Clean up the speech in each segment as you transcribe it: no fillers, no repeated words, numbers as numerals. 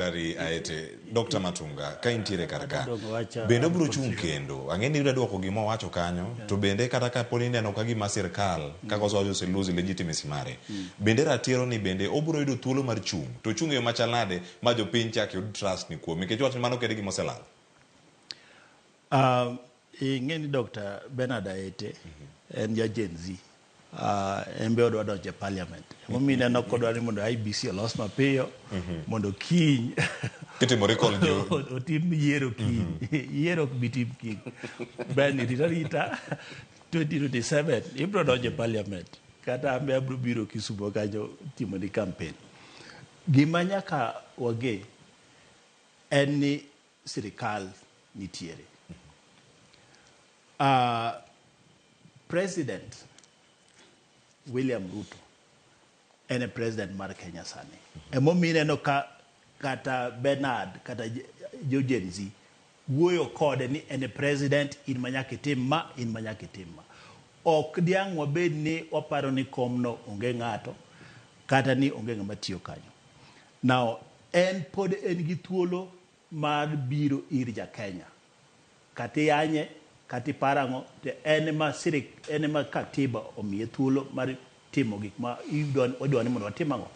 Daktari Aete, Dr. Matunga, ka intiere kar ka, Dongo wacha bende obiro chung' kendo. Ang'e ni idwa dwoko gima owacho kanyo, to bende kata ka pod ineno ka gima sirkal, kaka osewacho ose lose legitimacy mare, bende ratiro ni bende obiro yudo thuolo mar chung', to ochung' e yo machal nade ma jopiny chak yud trust ni kuome, nikech iwacho ni mano kende gima oselal. Ing'e ni Dr. Bernard Aete en ja Gen Z. En be odwa donjo e parliament. Emomiyo ineno kodwa ni mondo IEBC olos mapiyo mondo kiny Kitimo recall jo otim yiero kiny. Yiero ok bi tim kiny. Ben rit arita 2027 ibiro donjo e parliament. Kata an be abiro biro Kisumo kanyo timo ni campaign. Gima nyaka wage en ni sirikal nitiere. President William Ruto en e president mar Kenya sani. Emomiyo ineno ka kata Bernard kata jo Gen Z wuoyo kode ni en e president in ma nyaka itim ma, in ma nyaka itim ma. Ok diang' wabed ni waparo ni komno onge ng'ato kata ni onge ng'ama tiyo kanyo. Now, en pod en gi thuolo mar biro ir ja Kenya. Kata iyanye, kata iparo ang'o, to en ema sirik, en ema katiba omiye thuolo mar timo gik ma odwa ni mondo watim ang'o?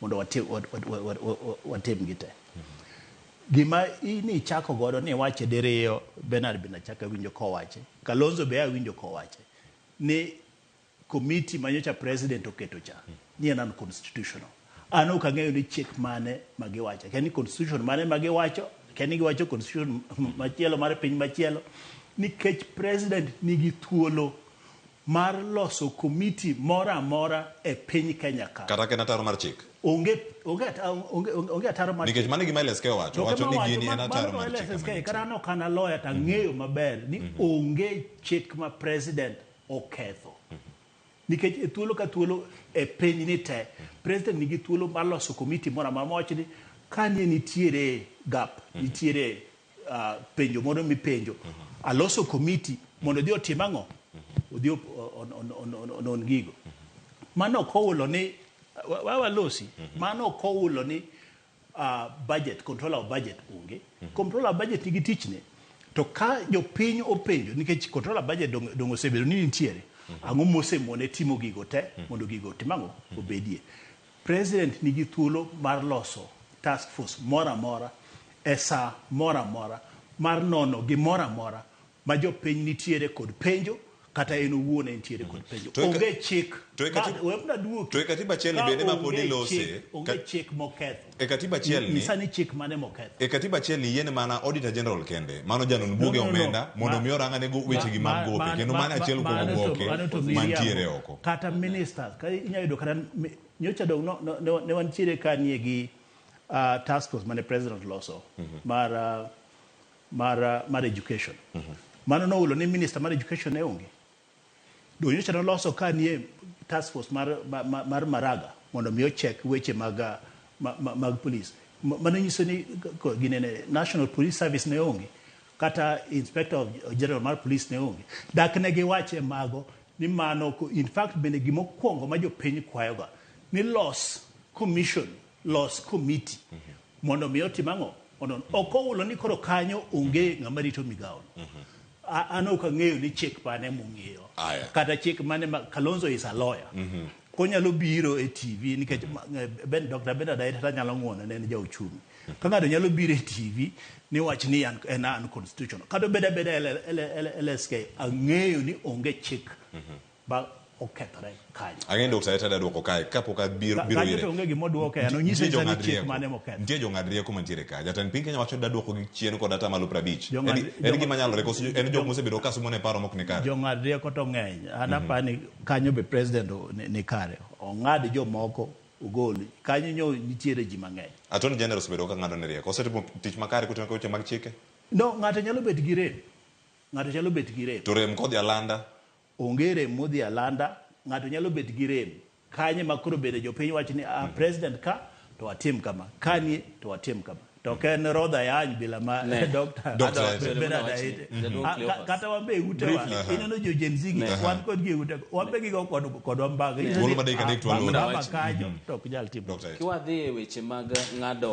Mondo watim, watim gi te. Gima in ichako godo ni iwache diriyo, Bernard bende achako awinjo kowache, Kalonzo be awinjo kowache, ni Committee ma nyocha president oketo cha ni en unconstitutional. An ok ang'eyo ni chik mane ma giwacho. Akia ni constitution mane ma giwacho, akia ni giwacho constitution machielo mar piny machielo. Nikech president nigi thuolo mar loso committee moro amora e piny Kenya ka. Kata ka en ataro mar chik. Onge, onge, onge, onge ataro mar Nikech mano e gima LSK owacho. Owacho ni gini en ataro mar chik. LSK, kata an ok an a lawyer to ang'eyo maber ni onge chik ma president oketho. Nikech e thuolo ka thuolo e piny ni te, president nigi thuolo mar loso komiti moro amora mawach ni kanie nitiere gap, nitiere penjo moro mipenjo, aloso komiti mondo odhi otim ang'o? Odhi onon gigo. Mano ok oulo ni, walosi, mano ok oulo ni budget, controller of budget onge. Controller of budget nigi tichne. To ka jopiny openjo, nikech controller of budget dong, dong osebedo ni nitiere, ang'o mosemone timo gigo te mondo gigo otim ang'o? Obedie. President nigi thuolo mar loso task force moro amora e saa moro amora mar nono gimoro amora ma jopiny nitiere kod penjo kata en owuon entiere kod penjo. To e ka- Onge chik. to e kati- Ma- we na duoki. to e katiba achiel ni Ka bende ma pod onge ilose, chik- Onge ka- chik moketho. E katiba achiel ni Nyisa ni chik mane moketho. E katiba achiel ni yiene mana Auditor General kende, mano janon buge No, no, no. omenda mondo Ma- mi orang'ane go weche gi mag ma- gope ma- kendo ma- mano achiel kuom mano to- oboke mano to miriambo. mantiere oko. Kata ministers, ka inyalo yudo kata mi- nyocha dong no, no, ne, ne wantiere kanie gi task force mane president loso mar mar education. Mano nohulo ni minister mar education ne onge. Do nyocha noloso ka nie task force mar, mar, mar Maraga mondo mi ochek weche mag, mag police. Mano nyiso ni ginene National Police Service ne onge kata Inspector of General mar Police ne onge. Dak ne giwache mago ni mano in fact bende gimokwongo ma jopiny kwayoga ni los commission, los committee mondo mi otim ang'o? Mondo ok ohulo ni koro kanyo onge ng'ama rito migawono. An ok ang'eyo ni chik mane mong'eyo. Aya. Kata chik mane ma Kalonzo is a lawyer. Konyalo biro e TV nikech Ben, Dr. Bernard Aita nyalo ng'uono ne en ja uchumi. Ka ng'ato nyalo biro e TV ni wach ni en unconstitutional. Kata obed abeda LSK, ang'eyo ni onge chik ba okethore kanyo. Ang'e ni Dr. Aita dwa kae kapok abiro biro Kanyo ire. to onge gima oduoke, an onyise Nitie ni jong'ad chik rieko. mane moketho. Nitie jong'ad rieko mantiere ka. Jatend piny Kenya wacho ni daduoko gi chien kod atamalo 50. Jong'ad- En gima nyalore koso en jok mosebedo ka sumo ne paro mok ni kare. Jong'ad rieko to ng'eny. An aparo ni kanyo be president ni kare. Ong'ad jomoko ogol. Kanyo nyo nitiere ji mang'eny. Attorney General osebedo ka ng'ado ne rieko. Osetimo tich makare kotimo weche mag chike. No, ng'ato nyalo bet gi rem. Ng'ato nyalo bet gi rem. To rem kodhi alanda. Onge rem modhi alanda. Ng'ato nyalo bet gi rem. Kanye ma koro bende jopiny wacho ni president ka to watim kama. Kanie to watim kama. To ok en rodha yany bila ma Dr. Dr. Bernard Aite. Kata wan be e utewa, ineno jo Gen Z gi, wan kodgi e ute, wan be gigo kodwa mbaka. Thuolo ma dakika adek to waloro. Baba kanyo to ok nyal timo. Dr. Aite. Kiwadhi e weche mag ng'ado